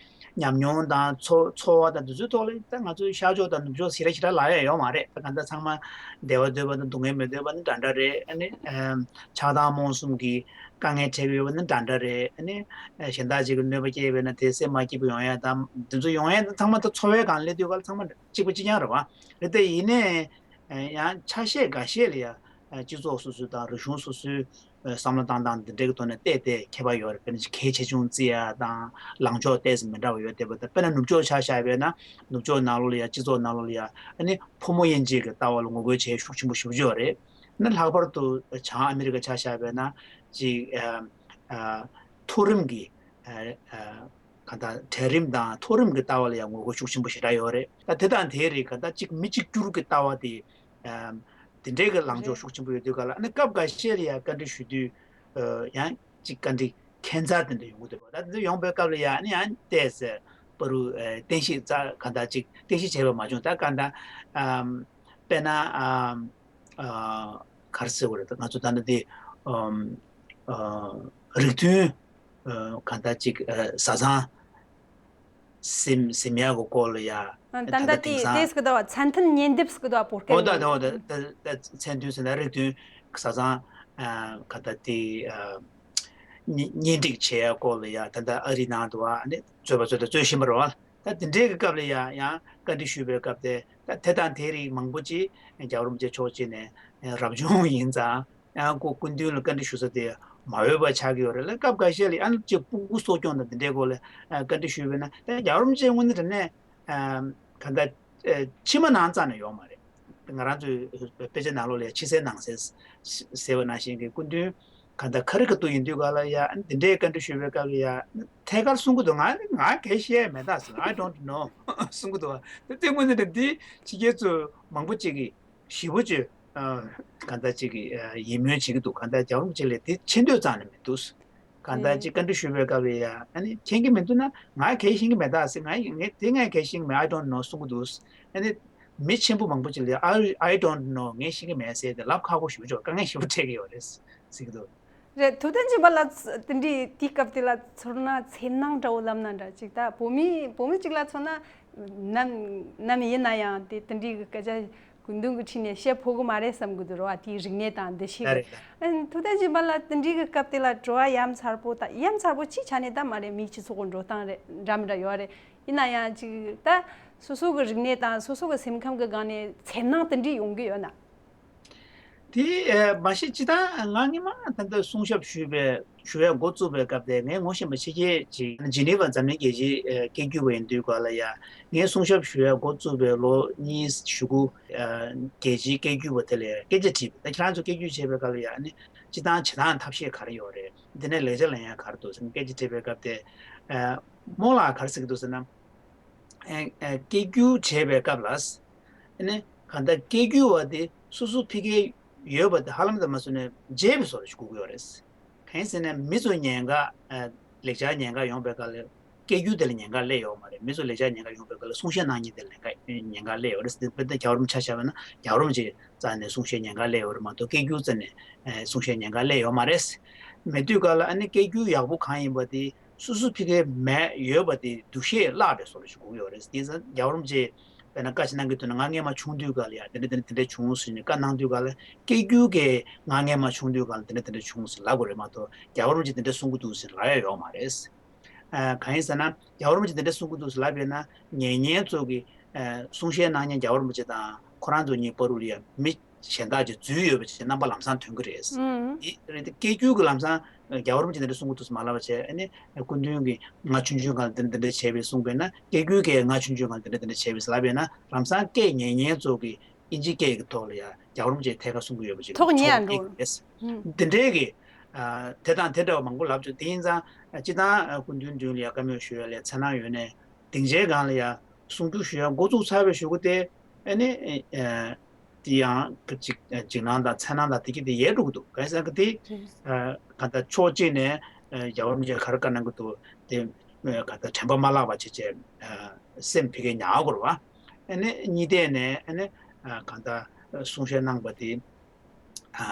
ཉམས་མྱོང་དང་འཚོ་འཚོ་བ་དང་དེ་ཚོའི་ཐོག་ལ་ད་ང་ཚོའི་ཤར་ཕྱོགས་དང་ནུབ་ཕྱོགས་ཞེ་དྲག་ཞེ་དྲག་ལབ་ཡ་ཡོད་མ་རེད། ད་གང་ལྟར་ཚང་མ་བདེ་བ་འདོད་པ་དང་སྡུག་བསྔལ་མི་འདོད་པ་ནི་འདྲ་འདྲ་རེད། ཨ་ནི་ཨམ་ཆགས་སྡང་རྨོངས་གསུམ་གྱི་དཀའ་ངལ་འཕྲད་ཀྱི་ཡོད་པ་ནི་འདྲ་འདྲ་རེད། ཨ་ནི་ཨ་གཞན་དག་ཅིག་གི་གནོད་པ་སྐྱེལ་བས་ན་དེ་སེམས་མ་སྐྱིད་པོ་ཡོང་ཡ་དང་དེ་ཚོ་ཡོང་ཡ་ཚང་མ་ད་འཚོ་བའི་སྒང་སླེབས་དུས་ག་ལ་ཚང་མ་གཅིག་པ་གཅིག་རྐྱང་རེད་བ། རེད་དེ་ཡིན་ནའི་ཨ་ཡང་ཆ་ཤས་འགའ་ཤས་ལ་ཡ་ཨ་སྤྱི་ཚོགས་སོ་སོ་དང་རིག་གཞུང་སོ་སོའི་བསམ་བློ་བཏང་སྟངས་འདི་འདྲའི་གི་ཐོག་ནས་བལྟས་ཏེ་ཁྱད་པར་ཡོད་རེད། དཔེར་ན་གལ་ཆེ་ཆུང་བརྩི་ཡ་དང་ལངས་ཕྱོགས་ཏོག་ཙམ་མི་འདྲ་བ་ཡོད་བསྡད་པ་དང་། དཔེར་ན་ནུབ་ཕྱོགས་ཆ་བཞག་པས་ན་ནུབ་ཕྱོགས་ནང་ལོགས་ལ་ཡ་སྤྱི་ཚོགས་ནང་ལོགས་ལ་ཡ་ཨ་ནི་ཕོ་མོ་དབྱེ་འབྱེད་ཀྱི་ལྟ་བ་ལ་ངོ་རྒོལ་བྱེད་ཤུགས་ཆེན་པོ་ཞེ་པོ་ཅིག་ཡོད་རེད། ཨ་ནི་ལྷག་པར་དུ་བྱང་ཨ་མི་རི་ཀ་ཆ་བཞག་པས་ན་ཅིག་ཨ་ཨ་མཐོ་རིམ་གྱི་ཨ་ཨ་གང་ལྟར་གྲལ་རིམ་དང་མཐོ་རིམ་གྱི་ལྟ་བ་ལ་ཡང་ངོ་རྒོལ་ཤུགས་ཆེན་པོ་ཞེ་དྲག་ཡོད་རེད། ད་དེ་དང་དེའི་རིགས་གང་ལྟར་གཅིག་མི་གཅིག་གྱུར་གྱི་ལྟ་བ་དེ་ཨམ་དེ་འདྲའི་གི་ལངས་ཕྱོགས་རེད། ཤུགས་ཆེན་པོ་ཡོད་དུས་ག་ལ་ཨ་ནི་སྐབས་འགའ་ཤས་ལ་ཡང་བཀའ་འདྲི་ཞུ་དུས་ཨ་ཡང་གཅིག་བཀའ་འདྲི་ཁྱད་མཚར་དེ་འདྲ་ཡོང་གི་འདུག་པ། ད་དེ་ཚོ་ཡོང་པའི་སྐབས་ལ་ཡང་ཨ་ནི་ཡང་ཏོག་ཙམ་བར་དུ་ཨ་བསྟན་བཤིག་རྩ་གང་ལྟར་གཅིག་བསྟན་བཤིག་བྱས་པ་མ་བྱུང་། ད་གང་ལྟར་ཨམ་དཔེར་ན་ཨམ། ཨ་ག་རེ་ཟེར་དགོས་རེད། ད་ང་ཚོ་ད་ལྟ་འདི་ཨམ་ཨ་རིགས་མཐུན་ཨ་གང་ལྟར་ཅིག་ཨ་བཟའ་ཚང་ཟིན་ཟིན་ཡག་གི་སྐོར་ལ་ཡ། ཨ་ད་ད་ལྟ་ལྟ་དེ་དེང་སང་དེ་ཟེར་གི་འདུག་བ། མཚན་མཐུན་ཉེ་འདབས་ཟེར་གི་འདུག་བ། བོད་ཨོ་ད་ད་ཨོ་ད་སྐད་ད་ད་མཚན་མཐུན་ཟེར་ན་རིགས་མཐུན་བཟའ་ཚང་ཨ་གང་ལྟར་དེ་ཨ་གཉེན་གཉེན་སྒྲིག་བྱེད་ཡག་སྐོར་ལ་ཡ། ད་ལྟ་ཨ་རིའི་ནང་དུ་བ་ཨ་ནི་རྩོད་པ་རྩོད་ད་རྩོད་བཞིན་པ་རེད་བ། ད་དེ་འདྲའི་གི་སྐབས་ལ་ཡང་ཡང་བཀའ་འདྲི་ཞུས་པའི་སྐབས་དེ་ད་དེ་དང་དེའི་རིགས་མང་པོ་ཅིག་རྒྱལ་བ་རིན་པོ་ཆེ་མཆོག་ཅིག་ནས་རབ་བྱུང་ཡིན་ཙང་ཡང་ཁོ་སྐུ་མདུན་ལ་བཀའ་འདྲི་ཞུ་ས་དེ་མ་འོས་པ་ཆགས་ཀྱི་ཡོད་རེད་ལ། སྐབས་འགའ་ཤས་ལ་ཡང་ཅིག་སྤུ་གུ་གསོ་སྐྱོང་དང་དེ་འདྲའི་སྐོར་ལ་བཀའ་འདྲི་ཞུས་པས་ན་ད་རྒྱལ་བ་རིན་པོ་ཆེ་དངོས་གནས་དྲང་གནས་གང་ལྟར་ཕྱི་མ་ནང་རྩ་ནས་ཡོད་མ་རེད། ང་རང་ཚོའི་དཔེ་ཆ་ནང་ལོགས་ལ་ཡང་ཕྱི་གསལ་ནང་གསལ་ཟེར་བ་ནང་བཞིན་གྱི་སྐུ་མདུན་གང་ལྟར་ཁ་རི་ཁ་ཐུག་ཡིན་དུས་ག་ལ་ཡ་འདི་འདྲའི་བཀའ་འདྲི་ཞུས་པའི་སྐབས་ལ་ཡ་ཐད་ཀར་གསུང་གི་འདུག་ང་ང་གལ་ཤེས་མེད་ད་ཟེར། I don't know གསུང་གི་འདུག་དེ་དངོས་གནས་དེ་འདི་ཕྱི་རྒྱལ་ཚོ་མང་པོ་ཅིག་གིས་ཞེ་པོ་ཅིག་གང་ལྟར་ཅིག་གིས་ཡིད་སྨོན་བྱེད་ཀྱི་འདུག་གང་ལྟར་རྒྱལ་བ་རིན་པོ་ཆེ་ལ་དེ་ཆེ་འདོད་རྩ་ནས་མི་འདུག་གང་ལྟར་ཅིག་བཀའ་འདྲི་ཞུས་པའི་སྐབས་ལ་ཡ་ཨ་ནི་མཁྱེན་གྱི་མི་འདུག་ན་ང་གལ་ཤེས་ཀྱི་མེད་ད་ཟེར། ང་ངས་དེ་ངས་གལ་ཤེས་ཀྱི་མེད། I don't know གསུང་གི་འདུག་ཨ་ནི་མི་ཆེན་པོ་མང་པོ་ཅིག་ལ་I I don't know ངས་ཤེས་ཀྱི་མེད་ཟེར་ཏེ་ལབ་ཁག་པོ་ཞེ་པོ་ཅིག་དཀའ་ངལ་ཞེ་པོ་འཕྲད་ཀྱི་ཡོད་རེད་ཟེར་གྱི་འདུག་རེད། ཐུབ་བསྟན་སྦྱིན་པ་ལགས་དེ་འདྲའི་དེའི་སྐབས་དེ་ལ་ཚོར་སྣང་འདྲ་བོ་ལབ་ན་འདྲ་ཅིག་ད་བོད་མི་བོད་མི་ཅིག་ལ་མཚོན་ན་ནམ་ནམ་ཡིན་ན་ཡང་དེ་དེ་འདྲའི་གི་སྐད་ཆ་སྐུ་མདུན་གྱི་འཁྲིས་ནས་བཤད་ཕོད་གི་མ་རེད་བསམ་གི་འདུག་རེད་བ། དེའི་རིག་གནས་དང་འདུ་ཤེས་ད་གི་རེད་ད། ཨན་ཐུབ་བསྟན་སྦྱིན་པ་ལགས་དེ་འདྲའི་གི་སྐབས་དེ་ལ་དྲི་བ་ཡ་མཚར་པོ་ད་ཡ་མཚར་པོ་ཅིག་ཆ་ནས་ད་མ་རེད། མིའི་སྤྱི་ཚོགས་ཀྱི་འགྲོ་སྟངས་རེད་འདྲ་མི་འདྲ་ཡོད་རེད། ཡིན་ན་ཡང་ཅིག་ད་སོ་སོ་གི་རིག་གནས་དང་སོ་སོ་གི་སེམས་ཁམས་གི་སྒང་ནས་འཚེར་སྣང་དེ་འདྲའི་ཡོང་གི་ཡོད་ན། དེ་ཨེ་མ་གཞི་སྤྱིར་བཏང་ང་སྔོན་མ་ད་ལྟ་གསུང་ཞབས་ཞུས་པའི་ཞུ་ཡ་འགོ་བཙུགས་པའི་སྐབས་དེ་ངས་ངོ་ཤེས་པ་ཕྱི་རྒྱལ་ཅིག་ཇི་ནི་ཝ་འཛམ་གླིང་རྒྱལ་སྤྱིའི་ཨེ་སྐད་སྒྱུར་བ་ཡིན་དུས་ག་ལ་ཡ་ངས་གསུང་ཞབས་ཞུ་ཡ་འགོ་བཙུགས་པའི་ལོ་གཉིས་གཞུག་གུ་ཨེ་རྒྱལ་སྤྱིའི་སྐད་སྒྱུར་བ་དེ་ལ་ཡ་སྐད་ཆ་དྲིས་པ། ད་ཁྱེད་རང་ཚོ་སྐད་སྒྱུར་བྱེད་པའི་སྐབས་ལ་ཡ་ནི་སྤྱིར་བཏང་བྱེད་སྟངས་ཐབས་ཤེས་ག་རེ་ཡོད་རེད། འདི་ནས་ལེགས་ཆ་ལེན་ཡ་ག་རེ་འདུག་ཟེར་ན། སྐད་ཆ་དྲིས་པའི་སྐབས་དེ། རྨོ་ལགས་ག་རེ་ཟེར་གྱི་འདུག་ཟེར་ན། ཨ་ཨ་སྐད་སྒྱུར་བྱས་པའི་སྐབས་ལ། ཨ་ནི་གང་ལྟར་སྐད་སྒྱུར་བ་དེ་སོ་སོ་ཕ་གིར་ཡོད་པ་དེ་ཧ་ལམ་དུ་མ་སོང་ནས་བརྗེད་པའི་བཟོ་འདྲ་ཞིག་དགོས་ཀྱི་ཡོད་རེད། གང་ཡིན་ཟེར་ན་མི་ཚོ་ཉེན་ཁ། ཨ་ལེགས་ཆ་ཉེན་ཁ་ཡོང་པའི་སྐབས་ལ་སྐད་སྒྱུར་དེ་ལ་ཉེན་ཁ་སླེབས་ཡོད་མ་རེད། མི་ཚོ་ལེགས་ཆ་ཉེན་ཁ་ཡོང་པའི་སྐབས་ལ་གསུང་བཤད་གནང་མཁན་དེ་ལ་ཉེན་ཁ་ཉེན་ཁ་སླེབས་ཡོད་རེད། དཔེར་ན་རྒྱལ་བ་རིན་པོ་ཆེ་ཆ་བཞག་པ་ན་རྒྱལ་བ་རིན་པོ་ཆེ་རྩ་ནས་གསུང་བཤད་ཉེན་ཁ་སླེབས་ཡོད་རེད་མ་གཏོགས་སྐད་སྒྱུར་རྩ་ནས་ཨ་གསུང་བཤད་ཉེན་ཁ་སླེབས་ཡོད་མ་རེད། མེད་དུས་སྐབས་ལ་ཨ་ནི་སྐད་སྒྱུར་ཡག་པོ་གང་ཡིན་པ་དེ་སོ་སོ་ཕ་གིར་མེད་ཡོད་པ་དེ་འདུ་ཤེས་བརླག་པའི་བཟོ་འདྲ་ཞིག་དགོས་ཀྱི་ཡོད་རེད། དེང་སང་རྒྱལ་བ་རིན་པོ་ཆེ་དཔེར་ན་བཀའ་ཆོས་གནང་གི་འདུག་ན། ང་སྔས་མ་ཆུང་དུས་སྐབས་ལ་ཡ་དེ་འདྲ་དེ་འདྲ་དེ་འདྲ་བྱུང་ཟེར་ནས་བཀའ་གནང་དུས་སྐབས་ལ་སྐད་སྒྱུར་གྱིས་ང་སྔས་མ་ཆུང་དུས་སྐབས་ལ་དེ་འདྲ་དེ་འདྲ་བྱུང་ཟེར་ལབ་དགོས་རེད་མ་གཏོགས་རྒྱལ་བ་རིན་པོ་ཆེ་དེ་འདྲ་གསུང་གི་འདུག་ཟེར་ལབ་ཡ་ཡོད་མ་རེད། ཨ་གང་ཡིན་ཟེར་ན་རྒྱལ་བ་རིན་པོ་ཆེ་དེ་འདྲ་གསུང་གི་འདུག་ཟེར་ལབ་པས་ན་ཉན་མཁན་ཚོ་གིས་ཨ་གསུང་བཤད་གནང་མཁན་རྒྱལ་བ་རིན་པོ་ཆེ་དང་ཁོ་རང་ཚོ་གཉིས་བར་དུ་ལ་ཡ་མི་གཞན་དག་ཅིག་འཛུལ་ཡོད་པ་ཅིག་རྣམ་པ་ལམ་སང་ཐོན་གྱི་རེད། ཨུམ། འདི་རེད་དེ་སྐད་སྒྱུར་གྱི་ལམ་སང་རྒྱལ་བ་རིན་པོ་ཆེ་འདི་འདྲ་གསུང་གི་འདུག་ཟེར་མ་ལབ་པ་བྱས། ཨ་ནི་སྐུ་མདུན་གྱིས་ང་ཆུང་ཆུང་སྒང་ལ་འདི་འདྲ་འདི་འདྲ་བྱས་པས་གསུངས་པས་ན་སྐད་སྒྱུར་གྱིས་ང་ཆུང་ཆུང་སྒང་ལ་འདི་འདྲ་འདི་འདྲ་བྱས་པས་ཟེར་ལབ་པས་ན་ལམ་སང་སྐད་ཉན་མཁན་ཚོ་གིས་ཨིན་ཇི་སྐད་ཀྱི་ཐོག་ལ་ཡ་རྒྱལ་བ་རིན་པོ་ཆེ་ཐད་ཀར་གསུང་གི་ཡོད་པ་ཅིག་ཐོག་ཉན་ཡ་འགྲོ་རེད། ཨུམ། འདི་འདྲའི་གི་ཨ་དེ་དང་དེ་འདྲ་བ་མང་པོ་ལབ་བྱུང་། དེ་ཡིན་ཙང་སྤྱིར་བཏང་སྐུ་མདུན་མདུན་ལ་ཡ་བཀའ་མོལ་ཞུ་ཡ་ལ་འཚེར་སྣང་ཡོད་ནའི་སྡིངས་ཆའི་སྒང་ལ་ཡ་གསུང་སྒྱུར་ཞུ་ཡ་འགོ་བཙུགས་ཚར་བའི་གཞུག་གུ་དེ་ཨ་ནི་ཨ་དེ་ཡང་གཅིག་འཇིགས་སྣང་དང་འཚེར་སྣང་དང་དེ་གྱད་དེ་ཡལ་འགྲོ་གི་འདུག་གང་ཡིན་ཟེར་ན་དེ་ཨ་གང་ལྟར་ཕྱོགས་གཅིག་ནས་ཨ་རྒྱལ་བ་རིན་པོ་ཆེ་ག་རེ་བཀའ་གནང་གི་འདུག་དེ་ཨ་གང་ལྟར་དྲན་པ་མ་བརླག་པ་བྱས་བྱས་ཨ་སེམས་ཕ་གིར་ཉར་དགོས་རེད་བ། ཨ་ནི་གཉིས་ཐད་ནས་ཨ་ནི་ཨ་གང་ལྟར་གསུང་བཤད་གནང་པ་དེ་ཨ་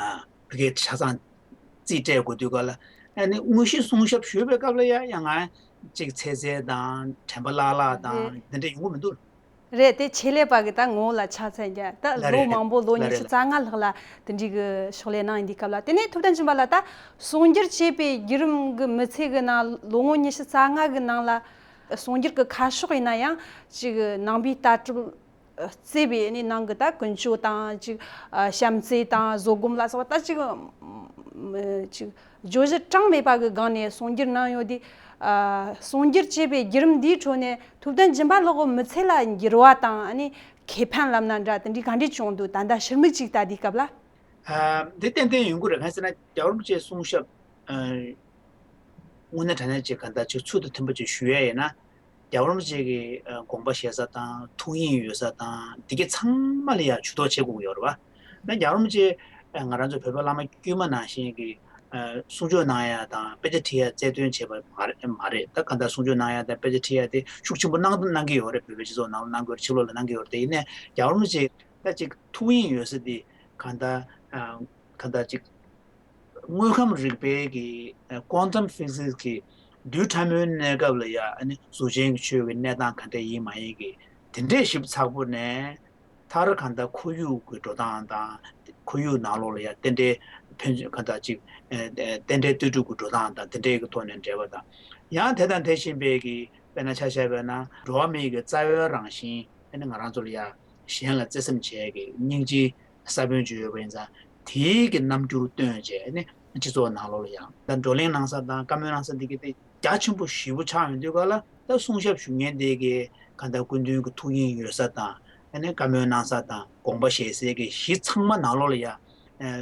ཕ་གིར་ཆ་ཚང་རྩིས་སྤྲད་དགོས་དུས་སྐབས་ལ་ཨ་ནི་དངོས་གཞི་གསུང་ཞབས་ཞུས་པའི་སྐབས་ལ་ཡ་ཡང་ང་གཅིག་འཚེར་འཚེར་དང་དྲན་པ་བརླག་བརླག་དང་དེ་འདྲ་ཡོང་གི་མི་འདུག་རེད། དེ་ཆེད་ལས་པ་གི་ད་ངོ་བོ་ལ་ཆ་མཚོན་རྒྱུ་ད་ལ་ལོ་རེད། མང་པོ་ལོ་ལ་ཉི་རེད་ཤུ་ལ། རྩ་ལྔ་ལྷག་ལ་དེ་འདྲའི་གི་ཕྱག་ལས་གནང་ཡིན་དུས་སྐབས་ལ། དེ་ནས་ཐུབ་བསྟན་སྦྱིན་པ་ལགས་ད་གསུང་སྒྱུར་བྱེད་པའི་བརྒྱུད་རིམ་གི་མི་ཚེ་གི་ནང་ལོ་ངོ་ཉི་ཤུ་རྩ་ལྔ་གི་ནང་ལ་གསུང་སྒྱུར་གི་ཁ་ཕྱོགས་ཡིན་ན་ཡང་ཅིག་ནང་པའི་ལྟ་གྲུབ་བརྩེ་བའི་ནི་ནང་གི་ད་ཀུན་སྤྱོད་དང་ཅིག་ཨ་བྱམས་བརྩེ་དང་བཟོད་སྒོམ་ལ་སོགས་པ་ད་ཅིག་ཨ་ཅིག་བརྗོད་གཞི་གྲངས་མེད་པ་གི་སྒང་ནས་གསུང་སྒྱུར་གནང་ཡོད་དེ། ཨ་གསུང་སྒྱུར་བྱེད་པའི་བརྒྱུད་རིམ་འདིའི་ཁྲོད་ནས་ཐུབ་བསྟན་སྦྱིན་པ་ལགས་ཀྱི་མི་ཚེ་ལ་འགྱུར་བ་དང་ཨ་ནི་ཁེ་ཕན་ལབ་ན་འདྲ་དེ་འདྲའི་ག་འདྲས་བྱུང་འདུག་ད་ལྟ་ཕྱིར་མིག་ཅིག་ལྟ་དུས་སྐབས་ལ། ཨ་འདི་ཏན་ཏན་ཡོང་གི་རེད། གང་ཟེར་ན་རྒྱལ་བ་རིན་པོ་ཆེའི་གསུང་ཞབས་ཨ་དངོས་གནས་དྲང་གནས་ཅིག་གང་ལྟར་ཅིག་ཚུལ་དང་མཐུན་པ་ཅིག་ཞུ་ཡས་ཡིན་ན། རྒྱལ་བ་རིན་པོ་ཆེ་གི་ཨ་དགོངས་པ་བཞེས་ས་དང་ཐུགས་དབྱིངས་ཡོད་ས་དང་འདི་ག་ཚང་མ་ལ་ཡང་ཇུས་གཏོགས་བྱེད་དགོས་ཀྱི་ཡོད་རེད་བ། ད་རྒྱལ་བ་རིན་པོ་ཆེ་ཨ་ང་རང་ཚོ་བོད་པའི་བླ་མ་དཀྱུས་མ་ནང་བཞིན་གྱི་ཨ་གསུང་ཆོས་གནང་ཡ་དང་དཔེ་ཆ་ཁྲིད་ཡ་རྩལ་འདོན་བྱས་པ་མ་རེད་མ་རེད། ད་གང་ལྟར་གསུང་ཆོས་གནང་ཡ་དང་དཔེ་ཆ་ཁྲིད་ཡ་དེ་ཤུགས་ཆེན་པོ་གནང་གནང་གི་ཡོད་རེད། བོད་པའི་སྤྱི་ཚོགས་ནང་ལ་གནང་གི་ཡོད་རེད། ཕྱི་ལོགས་ལ་གནང་གི་ཡོད་རེད། དེ་ཡིན་ནའི་རྒྱལ་བ་རིན་པོ་ཆེ་ད་ཅིག་ཐུགས་དབྱིངས་ཡོད་ས་དེ་གང་ལྟར་ཨ་གང་ལྟར་ཅིག་དངོས་ཁམས་རིག་པའི་གི་ཨ་quantum physics གི་རྡུལ་ཕྲ་མོའི་གནས་སྐབས་ལ་ཡ་ཨ་ནི་གཟུགས་ཅན་གྱི་ཆོས་ཀྱི་གནས་སྟངས་ག་འདྲ་ཡིན་མ་ཡིན་གི་དེ་འདྲས་ཞིབ་ཚགས་པོ་ནས་མཐར་གང་ལྟར་ཁོར་ཡུག་གི་འགྲོ་སྟངས་དང་ཁོར་ཡུག་ནང་ལོགས་ལ་ཡ་རྟེན་འབྲེལ་ཕན་ཚུན་གང་ལྟར་ཅིག་ཨ་རྟེན་འབྲེལ་ལྟོས་གྲུབ་ཀྱི་འགྲོ་སྟངས་དང་དེ་འདྲས་ཀྱི་ཐོག་ནས་འབྲེལ་བ་དང་། ཡང་དེ་དང་དེ་བཞིན་པའི་གི་དཔེར་ན་ཆ་བཞག་པ་ན་འགྲོ་བ་མིའི་གི་རྩ་བའི་རང་བཞིན་ཨ་ནི་ང་རང་ཚོ་ལ་ཡ་གཞན་ལ་བརྩེ་སེམས་བྱས་གི་སྙིང་རྗེ་ས་བོན་ཅིག་ཡོད་པ་ཡིན་ཙང་དེའི་གི་རྣམ་འགྱུར་སྟོན་བྱས་ནས་སྤྱི་ཚོགས་ནང་ལོགས་ལ་ཡང་ད་བགྲོ་གླེང་གནང་ས་དང་བཀའ་མོལ་གནང་ས་འདི་གི་དེ་རྒྱ་ཆེན་པོ་ཞེ་པོ་ཆགས་ཡོང་དུས་ག་ལ་ད་གསུང་ཞབས་ཞུ་མཁན་དེ་གི་ག་ད་སྐུ་མདུན་གི་ཐུགས་དབྱིངས་ཡོད་ས་དང་ཨ་ནི་བཀའ་མོལ་གནང་ས་དང་དགོངས་པ་བཞེས་སའི་གི་གཞི་ཚང་མ་ནང་ལོགས་ལ་ཡང་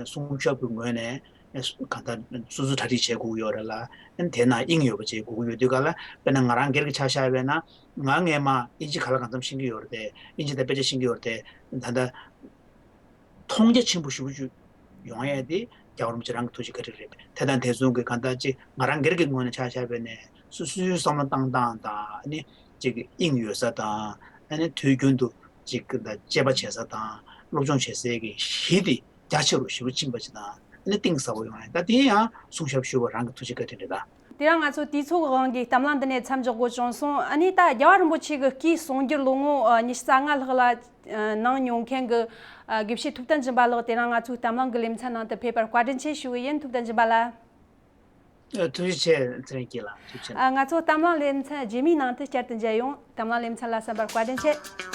གསུང་ཞབས་ཀྱི་ངོས་ནས་ག་ད་སོ་སོ་གྲ་སྒྲིག་བྱེད་དགོས་ཀྱི་ཡོད་རེད་ལ་ཨ་ནི་དེ་ན་དབྱིངས་ཡོད་པ་བྱེད་དགོས་ཀྱི་ཡོད་དུས་ག་ལ་དཔེར་ན་ང་རང་སྒེར་གྱི་ཆ་བཞག་པས་ན་ང་སྔས་མ་ཨིན་ཇི་ག་ལ་གང་འཚམ་ཤེས་ཀྱི་ཡོད་རེད་དེ་ཨིན་ཇི་དང་དཔེ་ཆ་ཤེས་ཀྱི་ཡོད་རེད་དེ་ད་ལྟ། མཐོང་རྒྱ་ཆེན་པོ་ཞེ་པོ་ཅིག་ཡོང་ཡས་དེ་རྒྱལ་བ་རིན་པོ་ཆེ་རང་གི་ཐུགས་རྗེ་བཀའ་དྲིན་རེད། དེ་དང་དེ་མཚུངས་ཀྱི་གང་ལྟར་ཅིག་ང་རང་སྒེར་གྱི་ངོས་ནས་ཆ་བཞག་པ་ཡིན་ན་སོ་སོའི་བསམ་བློ་བཏང་སྟངས་དང་ཨ་ནི་ཅིག་དབྱིངས་ཡོད་ས་དང་ཨ་ནི་དུས་རྒྱུན་དུ་ཅིག་གི་དང་དཔྱད་པ་བྱེད་ས་དང་སློབ་སྦྱོང་བྱེད་སའི་གི་གཞི་དེ་རྒྱ་ཆེ་རུ་ཞེ་པོ་ཕྱིན་པ་ཞིག་དང་ཨ་ནི་གཏིང་ཟབ་པོ་ཡོང་ཡས་ད་དེ་ཡང་གསུང་ཞབས་ཞུ་བ་རང་གི་ཐུགས་རྗེ་བཀའ་དྲིན་རེད་ད། དེ་རིང་ང་ཚོ་དུས་ཚོད་ཀྱི་དབང་གིས་གཏམ་གླེང་འདི་ནས་མཚམས་འཇོག་དགོས་བྱུང་སོང་། ཨ་ནི་ད་རྒྱལ་བ་རིན་པོ་ཆེ་གི་སྐུའི་གསུང་སྒྱུར་ལོ་ངོ་ཨ་ཉི་ཤུ་རྩ་ལྔ་ལྷག་ལ་ཨ་གནང་མྱོང་མཁན་གྱི་ཨ་དགེ་བཤེས་ཐུབ་བསྟན་སྦྱིན་པ་ལགས་དེ་རིང་ང་ཚོའི་གཏམ་གླེང་གི་ལེ་ཚན་ནང་དུ་ཕེབས་པར་བཀའ་དྲིན་ཆེ་ཞུ་གི་ཡིན། ཐུབ་བསྟན་སྦྱིན་པ་ལགས། ཨ་ཐུགས་རྗེ་ཆེ་ཚེ་རིང་སྐྱིད་ལགས་ཐུགས་རྗེ་ཆེ། ཨ་ང་ཚོ་གཏམ་གླེང་ལེ་ཚན་རྗེས་མའི་ནང་དུ་བསྐྱར་དུ་མཇལ་ཡོང་། གཏམ་གླེང་ལེ་ཚན་ལ་གསན་པར་བཀའ་དྲིན་ཆེ།